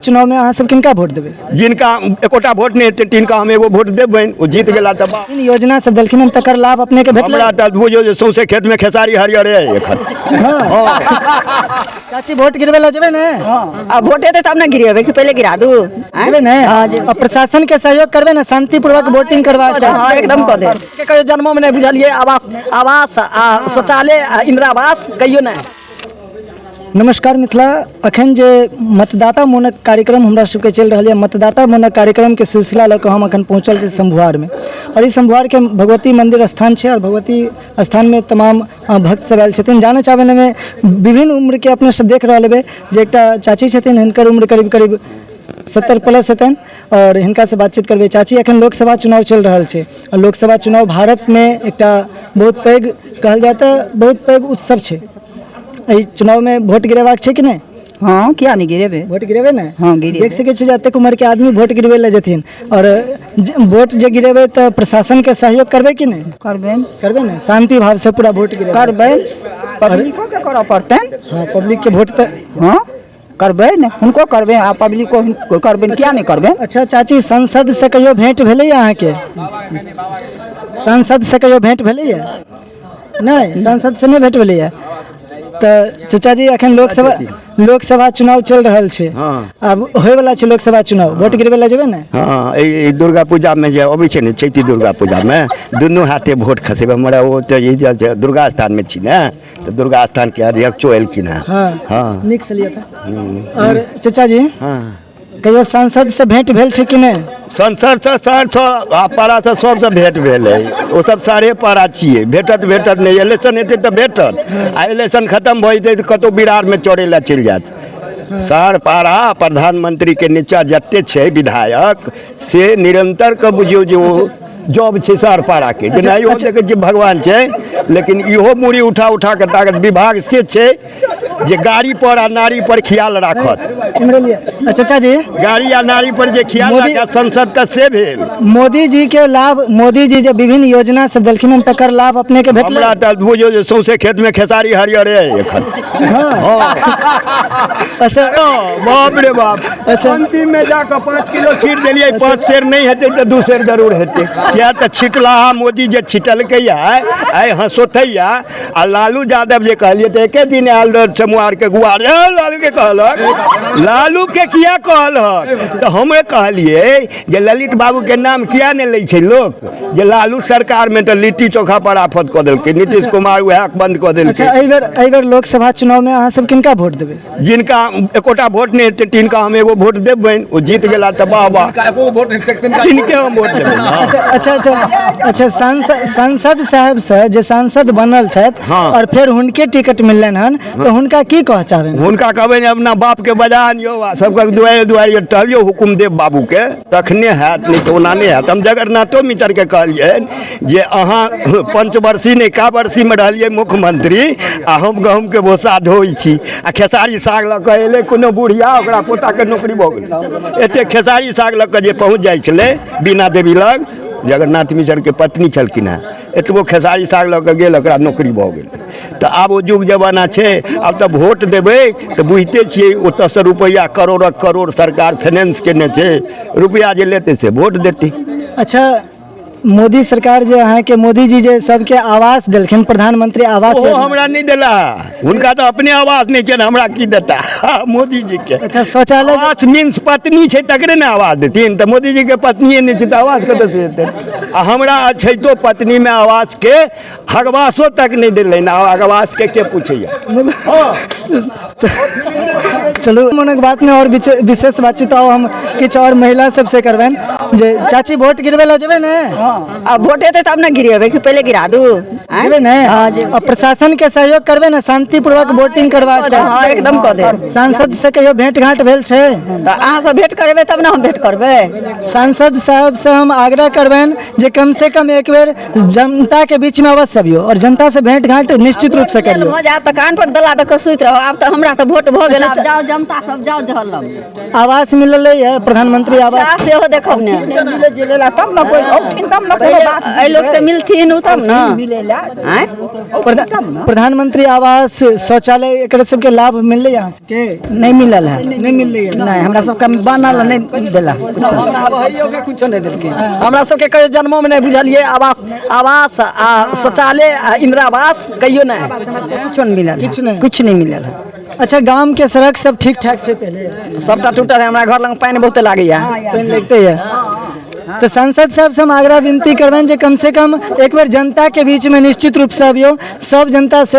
चुनाव में अहाँ सब किनका वोट देबै? जिनका एकोटा वोट नहि हेतै तिनका हम एगो वोट देबनि, ओ जीत गेला तऽ वाह। इन योजना सब देलखिन हन तकर लाभ अपने के भेटलै? हमरा तऽ बुझियौ जे सौंसे खेतमे खेसारी हरियरे अइ एखन। हँ। चाची वोट गिरबै लए जेबै ने? आ वोट एतै तब ने गिरेबै कि पहिले गिरा दू? आँय? जेबै ने? हँ, जेबै। आ प्रशासन के सहयोग करबै ने? शांतिपूर्वक वोटिंग करबाक चाही। हँ, एकदम कऽ देब। के कहियो जन्मोमे नहि बुझलियै आवास, आवास आ शौचालय आ इन्दिरा आवास कहियो नहि। नमस्कार मिथिला, अखन जे मतदाता मोनक कार्यक्रम हमरा सबके चलि रहल यऽ, मतदाता मोनक कार्यक्रमके सिलसिला लऽ कऽ हम अखन पहुँचल छी शंभुआरमे और ई शंभुआरके भगवती मन्दिर स्थान छै और भगवती स्थानमे तमाम भक्त सब आयल छथिन। जानऽ चाहबनि एहिमे विभिन्न उम्रके अपने सब देख रहल हेबै जे एकटा चाची छथिन, हिनकर उम्र करीब करीब 70 प्लस हेतनि और हिनकासँ बातचीत करबै। चाची, अखन लोकसभा चुनाव चलि रहल छै और लोकसभा चुनाव भारतमे एकटा बहुत पैघ कहल जाय तऽ बहुत पैघ उत्सव छै। एहि चुनावमे वोट गिरेबाक छै कि नहि? हँ, किया नहि गिरेबै? वोट गिरेबै ने? हँ, गिरेबै। देख सकै छी जे एतेक उम्रके आदमी वोट गिरबै लए जेथिन आओर वोट जे गिरेबै तऽ प्रशासनके सहयोग करबै कि नहि? करबै। करबै ने? शांति भावसँ पूरा वोट गिरेबै? करबै, पब्लिकोके करऽ पड़तनि। हँ, पब्लिकके वोट तऽ हँ, करबै ने, हुनको करबै आ पब्लिको हुनको करबै, किया नहि करबै? अच्छा चाची, संसद से कहियो भेंट भेलैए अहाँके? संसद से कहियो भेंट भेलैए? नहि, संसद से नहि भेंट भेलैए। तऽ चाचा जी, अखन लोकसभा लोकसभा चुनाव चलि रहल छै। हँ। आब होयवला छै लोकसभा चुनाव, वोट गिरबै लए जेबै ने? हँ, एहि दुर्गा पूजामे जे अबै छै ने, चैती दुर्गा पूजामे दुनू हाथे वोट खसेबै। हमरा ओ तऽ ई जे दुर्गा स्थानमे छी ने, तऽ दुर्गा स्थानके अध्यक्षो एलखिन हेँ। हँ। हँ। नीक से लिअ तऽ। आओर चाचा जी, हँ, कहियो सांसद से भेंट भेल छै कि नहि? संसदसँ, शहरसँ आ पाड़ासँ सभसँ भेंट भेल अइ। ओ सब सारे पाड़ा छियै, भेटत भेटत नहि। इलेक्शन हेतै तऽ भेटत आ इलेक्शन खतम भऽ जेतै तऽ कतहु बिरारमे चढ़ै लए चलि जायत। शहर पाड़ा प्रधानमंत्रीके नीचा जते छै विधायक से निरंतर के बुझियौ जे ओ जॉब छै शहर पाड़ाके। जेना इहो देखै छियै भगवान छै, लेकिन इहो मूड़ी उठा उठा कऽ ताकत विभाग से छै जे गाड़ी पर आ नारी पर ख्याल राखत। इम्हरे लिअ। चाचा जी, गाड़ी आ नारी पर जे ख्याल राखत संसद तऽ से भेल। मोदी जी के लाभ, मोदी जी जे विभिन्न योजना सब देलखिन हन तकर लाभ अपने के भेटलै? हमरा तऽ बुझियौ जे सौंसे खेत में खेसारी हरियरे अइ एखन। हँ। अच्छा। बाप रे बाप। अच्छा। अंतिम में जाकऽ 5 किलो छीट देलियै, 5 सेर नहि हेतै तऽ 2 सेर जरूर हेतै, किया तऽ छिटलाहा मोदी जे छिटलकैया आइ हँसोथैया। आ लालू यादव जे कहलियै तऽ एके दिन आयल रहै चमुआरके गुआर, ए लालू के कहलक, लालू के किया कहलक? तऽ हमे कहलियै जे ललित बाबूके नाम किया नहि लै छै लोक, जे लालू सरकारमे तऽ लिट्टी चोखा पर आफत कऽ देलकै, नीतीश कुमार उएह बंद कऽ देलकै। अच्छा, एहि बेर लोकसभा चुनावमे अहाँ सब किनका वोट देबै? जिनका एकोटा वोट नहि हेतै तिनका हम एगो वोट देबनि, ओ जीत गेला तऽ वाह वाह, तिनके हम वोट देबनि। हँ। अच्छा अच्छा अच्छा, सांसद सांसद साहब से जे सांसद बनल छथि हँ। और फेर हुनके टिकट मिललनि हन तऽ हुनका की कह चाहबनि? हुनका कहबै जे अपना बापके बजा अनियौ आ सबके दुआरि दुआरि टहलियौ, हुकुम देव बाबूके तखने हैत, नहि तऽ ओना नहि हैत। हम जगन्नाथो मिश्रके कहलियनि जे अहाँ पंचवर्षी नहि कावर्षीमे रहलियै मुख्यमंत्री आ हम गहूँमके भूसा धोइ छी आ खेसारी साग लऽ कऽ एलै कोनो बुढ़िया, ओकरा पोताके नौकरी भऽ गेलै। एतेक खेसारी साग लऽ कऽ जे पहुँच जाइ छलै बीना देवी लग, जगन्नाथ मिश्रके पत्नी छलखिन हेँ, एतबो खेसारी साग लऽ कऽ गेल, ओकरा नौकरी भऽ गेल। तऽ आब ओ युग जमाना छै, आब तऽ वोट देबै तऽ बुझिते छियै ओतऽसँ रुपैआ करोड़क करोड़ सरकार फाइनेंस केने छै, रुपैआ जे लेतै से वोट देतै। अच्छा, मोदी सरकार जे अहाँके मोदी जी जे सबके आवास देलखिन, प्रधानमंत्री आवास ओहो योजना। हमरा नहि देला, हुनका तऽ अपने आवास नहि छनि, हमरा की देता मोदी जी के? अच्छा, शौचालय आवास मीन्स पत्नी छै तकरे ने आवास देथिन, तऽ मोदी जी के पत्निए नहि छै तऽ आवास कतऽसँ हेतै? आ हमरा अछैतो पत्नीमे आवासके हगवासो तक नहि देलनि, आ हगवासके के पूछैया? चलू, मनक बातमे आओर विशेष बातचीत आओ हम किछु आओर महिला सबसँ करबनि। जे चाची, वोट गिरबै लए जेबै ने? आ वोट एतै तब ने गिरेबै कि पहिले गिरा दू? आँय? जेबै ने? हँ, जेबै। आ प्रशासन के सहयोग करबै ने? शांतिपूर्वक वोटिंग करबाक हँ, चाही। एकदम कऽ देब। सांसद से कहियो भेंट घाट भेल छै? तऽ अहाँ सब भेंट करेबै तब ने हम भेंट करबै। सांसद साहब से हम आग्रह करबनि जे कम से कम एक बेर जनता के बीच में अवश्य अबियौ और जनता से भेंट घाट निश्चित रूप से करियौ। भऽ जायत तऽ कान पर दला दऽ कऽ सुति रहब। आब तऽ हमरा हमरा तऽ वोट भऽ गेल, आब जाउ जनता सब, जाउ झलम। आवास मिललै है, प्रधानमंत्री आवास? अच्छा, सेहो देखब ने। मिले जुले ला तब ने कोइ औथिन, तब ने कोनो बात। एहि लोक से मिलथिन ओ तब ने। मिले ला। आँय? प्रधानमंत्री आवास, शौचालय, एकर सबके लाभ मिललै अहाँ सबके? नहि मिलल है। नहि मिललै है? नहि, हमरा सबके बनल नहि देला। हमरा भैयो के कुछो नहि देलकै। हमरा सबके कहियो जन्मोमे नहि बुझलियै आवास, आवास आ शौचालय आ इंदिरा आवास कहियो नहि। कुछो नहि मिलल। किछु नहि? कुछ नहि मिलल है। अच्छा, गाम के सड़क सब ठीक ठाक छै पहिले? सबटा टूटल है। हमरा घर लग पानि बहुते लागैया। पानि लगते है। तऽ सांसद साहब से हम आग्रह विनती करबनि जे कम से कम एक बेर जनता के बीच में निश्चित रूप से अबियौ, सब जनता से।